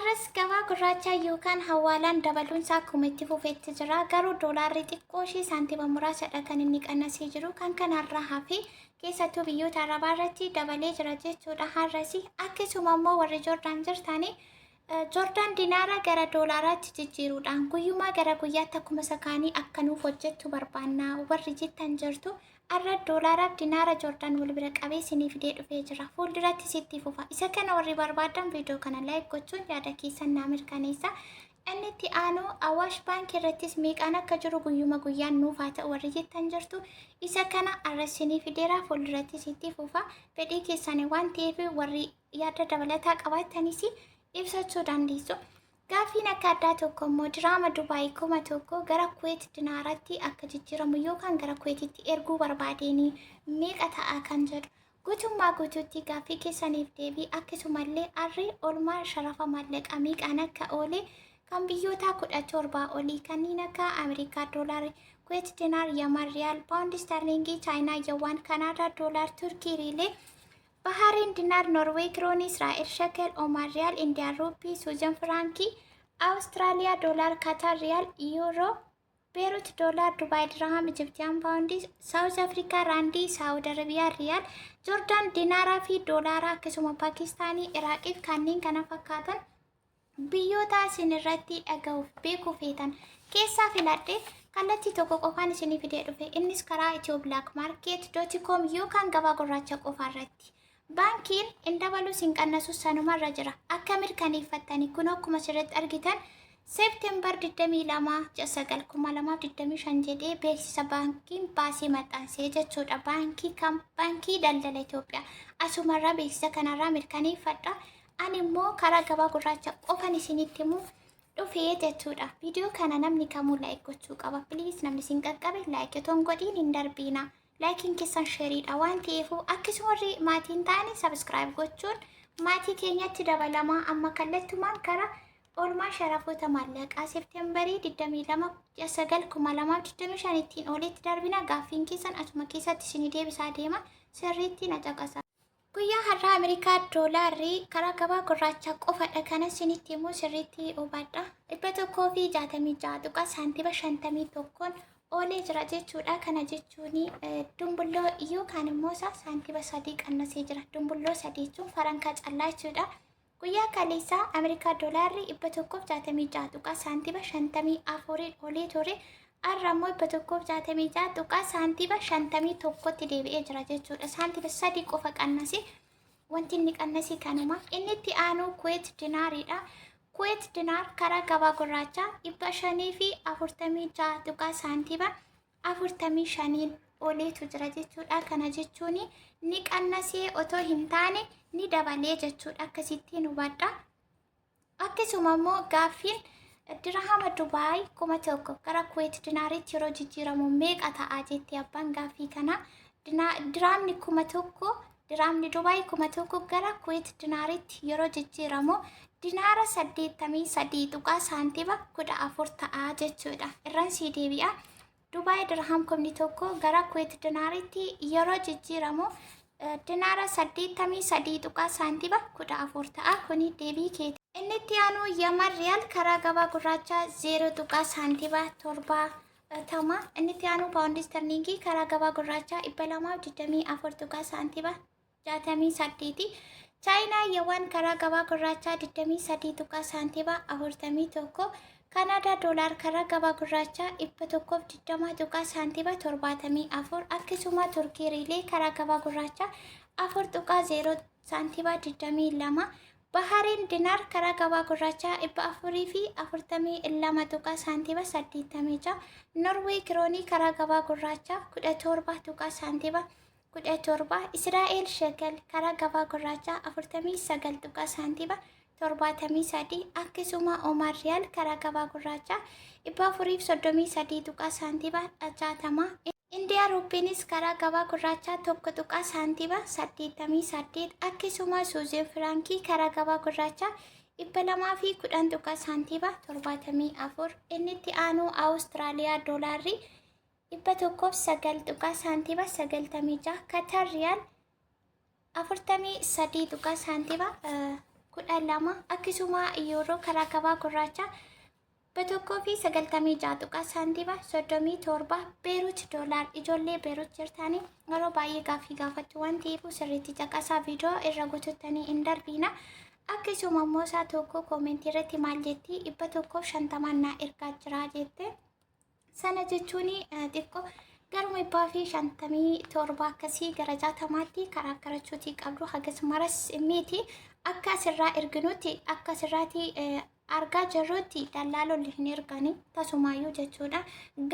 Har'as gabaa gurraachaa yookaan hawaalaan dabaluunsaa akkuma itti fufetti jira. Garuu doolaarri xiqqoo ishee saantima muraasadha kan inni qannasee jiru. Kan kanarraa hafe keessattuu biyyoota Arabaa irratti dabalee jira jechuudha har'as. Akkasuma immoo warri Joordaan jirtanii Joordaan dinaara gara doolaaraatti jijjiiruudhaan guyyumaa gara guyyaatti akkuma isa kaanii akka nuuf hojjettu barbaanna warri jettan jirtu. Har'a doolaaraaf dinaara Joordaan wal bira qabee isinii fidee dhufee jira. Fuulduratti sitti fufa. Isa kana warri barbaadan viidiyoo kana like gochuun yaada keessan naa mirkaneessa. Inni itti aanu Awaash Baankii irrattis meeqaan akka jiru guyyuma guyyaan nuuf haa ta'u warri jettan jirtu. Isa kana har'a isinii fideera. Fuulduratti sitti fufa. Fedhii keessanii waan ta'eef warri yaada dabalataa qabaattanis ibsachuu dandeessu. Gaaffiin akka addaa tokko immoo diraama Dubaay 1000 gara Kuweet dinaaratti akka jijjiiramu yookaan gara Kuweetitti erguu barbaadeenii meeqa ta'a kan jedhu. Guutummaa guutuutti gaaffii keessaniif deebii, akkasumallee arri oolmaa sharafa maallaqaa meeqaan akka oole kan biyyootaa 17 olii kanneen akka Ameerikaa doolaar, Kuweet dinaar, Yaman riyaal, Paawundi Isterliingii, Chaayinaa Yawaan, Kanaadaa doolaar, Turkii riilee, Bahaareen Dinaar, Noorweey Kiroonii, Israa'el Shekel, Omaan Riyaal, Indiyaan Ruuppii, Suuzen Firaankii, Awustiraaliyaa Doolaar, Kataar Riyaal, Yuuroo, Beerut Doolaar, Dubaay Dirhaam, Ijiptiyaan Paawundii, Saawuz Afrikaa Raandii, Saawud Arabiyaa Riyaal, Joordaan Dinaaraa fi Doolaaraa, akkasuma Paakistaanii, Iraaqiif kanneen kana fakkaatan biyyoota isin irratti dhaga'uuf beekuu feetan keessaa filadhe kallattii tokko qofaan isinii fidee dhufe. Innis karaa Itiyoo Black Market dot com yookaan gabaa gurraacha qofaa irratti. Baankiin hin dabalus hin qannasus sanumarra jira. Akka mirkaneeffattanii kun akkuma asirratti argitan September 22 9 2025 jedhee beeksisa baankiin baasee maxxansee jechuudha. Baankii kam? Baankii Daldala Itoophiyaa. Asumarraa beeksisa kanarraa mirkaneeffadha. Ani immoo karaa gabaa gurraacha qofan isinitti himu dhufee jechuudha. Viidiyoo kana namni kamuu like gochuu qaba. Please, namni isin qaqqabe like otoo hin godhiin hin darbiina. Likeiin keessan shareiidha waan ta'eef, akkasuma warri maatiin ta'anii subscribe gochuun maatii keenyatti dabalamaa. Amma kallattumaan karaa oolmaa sharafoota maallaqaa Septembarii 22 9 2025 ittiin olitti darbina. Gaaffiin keessan asuma keessatti isinii deebisaa deema. Sirriitti na caqasa. Guyyaa har'aa Ameerikaa doolaarri karaa gabaa gurraachaa qofadha kana isinitti immoo sirriitti hubadha. 166 tuqaa saantima 51n oolee jira jechuudha. Kana jechuun dumbulloo yookaan immoo isaa saantima 3 qannasee jira. Dumbulloo 3 jechuun farankaa callaa jechuudha. Guyyaa kaleessaa Ameerikaa doolaarri 166 tuqaa saantima 54n oolee ture. Har'a immoo 166 tuqaa saantima 51tti deebi'ee jira jechuudha. Saantima 3 qofa qannase. Wanti inni qannase kanuma. Inni itti aanu Kuweet dinaariidha. Kuweet dinaar karaa gabaa gurraachaa 546 tuqaa saantima 45n ooleetu jira jechuudha. Kana jechuun ni qannasee otoo hin taane ni dabalee jechuudha. Akkasittiin hubadha. Akkasuma immoo gaaffiin dirhama Dubaay 1000 gara Kuweet dinaaritti yeroo jijjiiramu meeqa ta'a jetti abbaan gaaffii kanaa. Diraamni 1000, diraamni Dubaay 1000 gara Kuweet dinaaritti yeroo jijjiiramu dinaara 83 tuqaa saantima 14 ta'a jechuudha. Irran sii deebi'a. Dubaay dirham 1000 gara Kuweet dinaaritti yeroo jijjiiramu dinaara 83 tuqaa saantima 14 ta'a. Kuni deebii keeti. Inni itti aanu Yaman Riyaal karaa gabaa gurraachaa 0 tuqaa saantima 70. Inni itti aanu Paawundi Isterliingii karaa gabaa gurraachaa 224 tuqaa saantima 68. Chaayinaa Yawaan karaa gabaa gurraachaa 23 tuqaa saantima 41. Kanaadaa doolaar karaa gabaa gurraachaa 120 tuqaa saantima 74. Akkasuma Turkii riilee karaa gabaa gurraachaa 4 tuqaa 0 saantima 22. Bahareen dinaar karaa gabaa gurraachaa 442 tuqaa saantima 86. Norwee kiroonii karaa gabaa gurraachaa 17 tuqaa saantima 17. Israa'el shekel karaa gabaa gurraachaa 49 tuqaa saantima 73. Akkasuma Omaan riyaal karaa gabaa gurraachaa 433 tuqaa saantima 60. Indiyaa ruuppiinis karaa gabaa gurraachaa 1 tuqaa saantima 88. Akkasuma Suuzeen Firaankii karaa gabaa gurraachaa 210 tuqaa saantima 74. Inni itti aanu Awustiraaliyaa doolaarri 109 tuqaa saantima 96. Katar riyaal 43 tuqaa saantima 12, akkasuma yuuroo karaa gabaa gurraachaa 196 tuqaa saantima 37. Beerut doolaar, ijoollee Beerut jirtanii yeroo baay'ee gaaffii gaafattu waan ta'eef sirriitti caqasaa, viidiyoo irra gututtanii hin darbiina. Akkasuma immoo isaa tokko koomentii irratti maal jetti? 150n naa ergaa jira jette. Sana jechuun xiqqoo garuma 157 akkasii gara 60tti karaa karachuutii qabdu, hagas maras miti. Akka asirraa erginutti, akka asirraati argaa jirrutti dallaalolli hin ergani tasumaayyuu jechuudha.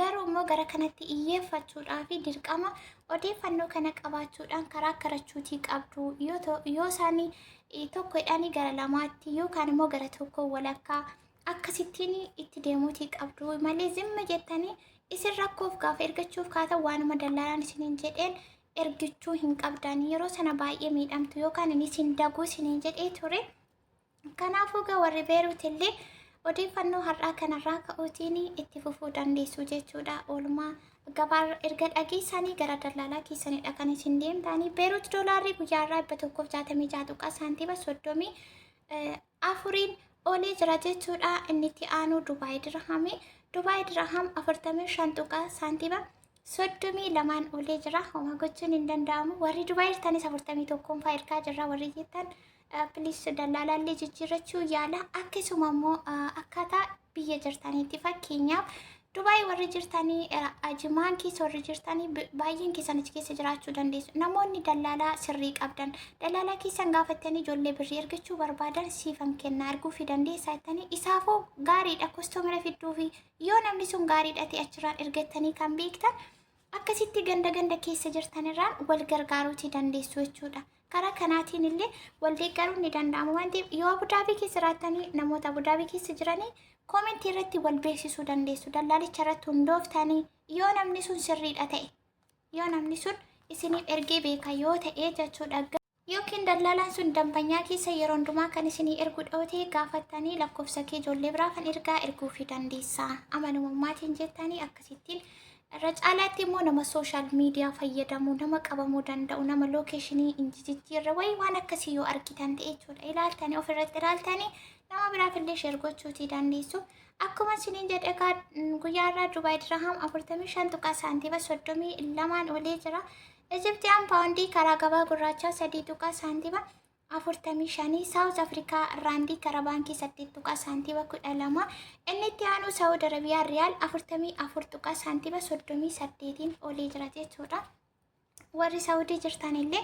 Garuu immoo gara kanatti iyyeeffachuudhaa fi dirqama odeeffannoo kana qabaachuudhaan karaa karachuutii qabdu. Yoo isaanii tokko hidhanii gara lamaatti yookaan immoo gara tokko walakkaa akkasittiin itti deemuutii qabdu malee, zimma jettanii isin rakkoof gaafa ergachuuf kaatan waanuma dallaalaan isiniin jedheen ergichuu hin qabdan. Yeroo sana baay'ee miidhamtu yookaan inni isin daguu isiniin jedhee ture. Kanaafuu gaa warri Beeruut illee odeeffannoo har'aa kanarraa ka'uutiin itti fufuu dandeessu jechuudha. Oolmaa gabaa erga dhageessanii gara dallaalaa keessanidha kan isin deemtanii. Beeruut doolaarri guyyaa irraa 166 tuqaa saantima 34n oolee jira jechuudha. Inni itti aanu Dubaay Dirhami. Dubaay Dirham 45 tuqaa saantima 32n oolee jira. Homaa gochuun hin danda'amu. Warri Dubaay jirtanis 41 fa'aa ergaa jirra warri jettan, please dallaalaallee jijjiirrachuu yaala. Akkasuma immoo akkaataa biyya jirtaniitti, fakkeenyaaf Dubaay warri jirtanii, Ajimaan keessa warri jirtanii, baay'een keessan achi keessa jiraachuu dandeessu. Namoonni dallaalaa sirrii qabdan dallaalaa keessan gaafattanii, ijoollee birrii ergachuu barbaadan siifan kennaa erguu fi dandeessaa jettanii, isaafuu gaariidha customera fidduu fi yoo namni sun gaariidha ta'e achirraan ergattanii kan beektan, akkasitti ganda ganda keessa jirtanirraan wal gargaaruutii dandeessu jechuudha. Karaa kanaatiin illee wal deeggaruun ni danda'ama waan ta'eef, yoo Abudaabii keessa jiraattanii namoota Abudaabii keessa jiranii koomentii irratti wal beeksisuu dandeessu. Dallaalicha irratti hundooftanii yoo namni sun sirriidha ta'e, yoo namni sun isiniif ergee beeka yoo ta'e jechuudha. Yookiin dallaalaan sun dambanyaa keessa yeroo hundumaa kan isinii ergu dhoote gaafattanii, lakkoofsa kee ijoollee biraa kan ergaa erguufii dandeessa. Amanamummaatiin jettanii akkasittiin irra caalaatti immoo nama social media fayyadamu, nama qabamuu danda'u, nama locationii hin jijjiirre wayii waan akkasii yoo argitan ta'e jechuudha. Ilaaltanii, ofirratti ilaaltanii nama biraaf illee share gochuutii dandeessu. Akkuma isiniin jedhe egaa guyyaa irraa Dubaay Dirham 45 tuqaa saantima 32n olee jira. Ijiptiyaan paawundii karaa gabaa gurraachaa 3 tuqaa saantima 45, Saawuz Afrikaa raandii karaa baankii 8 tuqaa saantima 12. Inni itti aanu Saawud Arabiyaa riyaal 44 tuqaa saantima 38n olee jira jechuudha. Warri Saawudii jirtan illee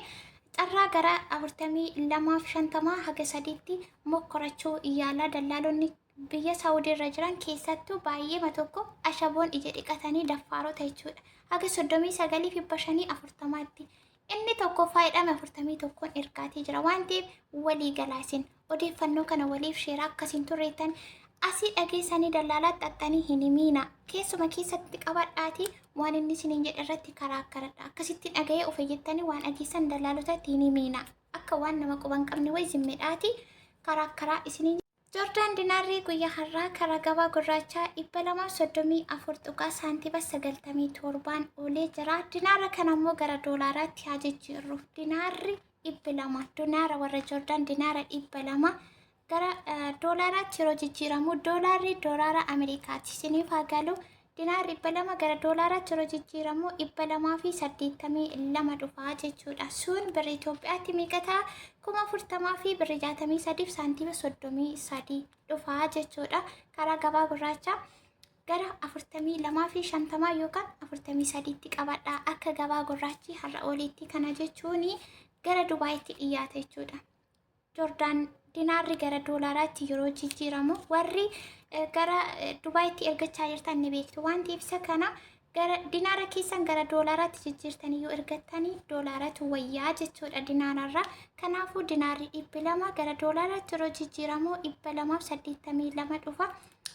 carraa gara 42 50 haga sadiitti mokkorachuu yaalaa. Dallaalonni biyya Saawudii irra jiran keessattuu baay'eema tokko ashaboon ija dhiqatanii daffaarota jechuudha. Haga 39 fi 540tti. Inni tokkoffaa jedhame 41n ergaatii jira waan ta'eef, walii galaa isin odeeffannoo kana waliif share akkasiin turreettan asii dhageessanii dallaalaatti xaxxanii hin himiina. Keessuma keessatti qabadhaatii waan inni isiniin jedhe irratti karaa akkaradha. Akkasitti dhaga'ee ofe jettanii waan dhageessan dallaalotatti hin himiina. Akka waan nama quban qabne wayi zimmedhaati karaa karaa isiniin. Joordaan dinaarri guyyaa har'aa karaa gabaa gurraachaa 234 tuqaa saantima 97n oolee jira. Dinaara kana immoo gara doolaaraatti haa jijjiirru. Dinaarri 200, dinaara warra Joordaan dinaara 200 gara doolaaraatti yeroo jijjiiramu, doolaarri doolaara Ameerikaati. Isiniif haa galu, dinaarri 200 gara doolaaraatti yeroo jijjiiramu 282 dhufaa jechuudha. Sun birri Itoophiyaatti meeqa ta'a? 40,000 fi birri 63 saantima 33 dhufaa jechuudha. Karaa gabaa gurraachaa gara 42 fi 50 yookaan 43tti qabadha. Akka gabaa gurraachi har'a oliitti kana jechuun gara Dubaayitti dhiyaata jechuudha. Joordaan dinaarri gara doolaaraatti yeroo jijjiiramu, warri gara Dubaayitti ergachaa jirtan ni beektu. Waan ta'eef isa kana gara dinaara keessan gara doolaaraatti jijjiirtanii yoo ergattanii doolaaratu wayyaa jechuudha dinaararra. Kanaafuu dinaarri 200 gara doolaaraatti yeroo jijjiiramu 282 dhufa.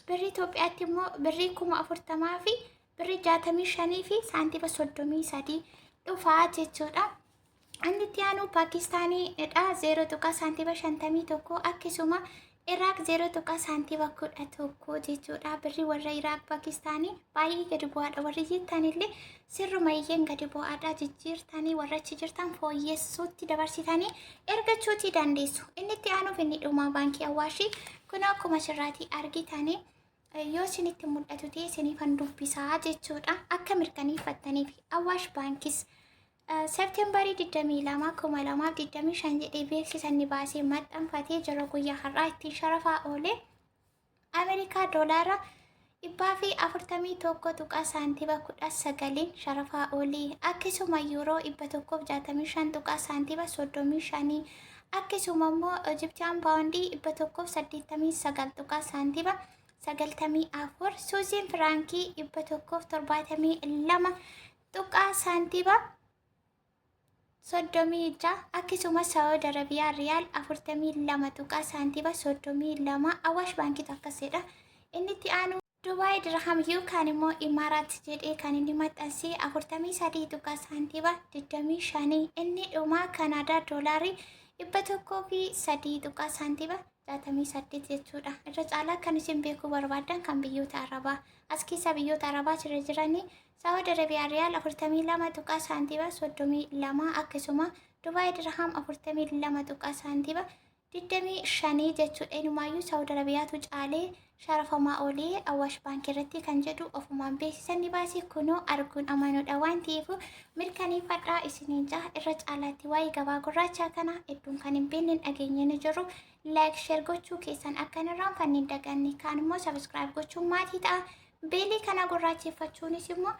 Birri Itoophiyaatti immoo birrii 40,000 fi birrii 65 fi saantima 33 dhufaa jechuudha. Inni itti aanu Paakistaaniidha. 0 tuqaa saantima 51, akkasuma Iraaq 0 tuqaa saantiima 11 jechuudha. Birri warra Iraaq, Paakistaanii baay'ee gadi bu'aadha. Warri jettanillee sirruma, iyyeen gadi bu'aadha. Jijjiirtanii warra achi jirtan fooyyessuutti dabarsitanii ergachuutii dandeessu. Inni itti aanuuf inni dhumaa baankii Awaashii kun akkuma asirraatii argitanii, yoo isinitti mul'atu ta'e isiniifan dubbisaa jechuudha. Akka mirkaneeffattaniif, Awaash baankis Seepteembarii 22 2025 jedhee beeksisa inni baasee maxxanfatee jira, guyyaa har'aa ittiin sharafaa oole. Ameerikaa doolaara 141 tuqaa saantiima 19n sharafaa oolee, akkasuma yuuroo 165 tuqaa saantiima 35, akkasuma immoo Ijiptiyaan paawundii 189 tuqaa saantiima 94, Suuziin firaankii 172 tuqaa saantiima 36, akkasumas Saawud Arabiyaa riyaal 42 tuqaa saantiima 32. Awaash baankiitu akkasidha. Inni itti aanu Dubaay dirham yookaan immoo Imaaraat jedhee kan inni maxxanse 43 tuqaa saantiima 25. Inni dhumaa Kanaadaa doolaarii 103 tuqaa saantiima 68 jechuudha. Irra caalaa kan isin beekuu barbaaddan kan biyyoota Arabaa. As keessa biyyoota Arabaa jira jiranii Saawud Arabiyaa riyaal 42 tuqaa saantiima 32, akkasuma Dubaay dirham 42 tuqaa saantiima 25 jechuudha. Inumaayyuu Saawud Arabiyaatu caalee sharafamaa oolee Awaash baankii irratti kan jedhu ofumaan beeksisan ni baasee, kunoo arguun amanuudha waan ta'eef mirkaneeffadhaa isiniin jaha. Irra caalaatti waa'ee gabaa gurraachaa kana hedduun kan hin beekne, hin dhageenye ni jiru. Like, share gochuu keessan akka hin irraanfanne, hin daganne. Kaan immoo subscribe gochuun maatii ta'a. Bell kana gurraacheffachuunis immoo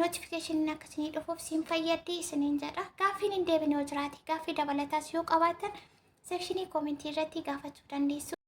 notificationiin akka isinii dhufuuf siin fayyaddi isiniin jedha. Gaaffiin hin deebine yoo jiraate, gaaffii dabalataas yoo qabaattan, section commentii irratti gaafachuu dandeessu.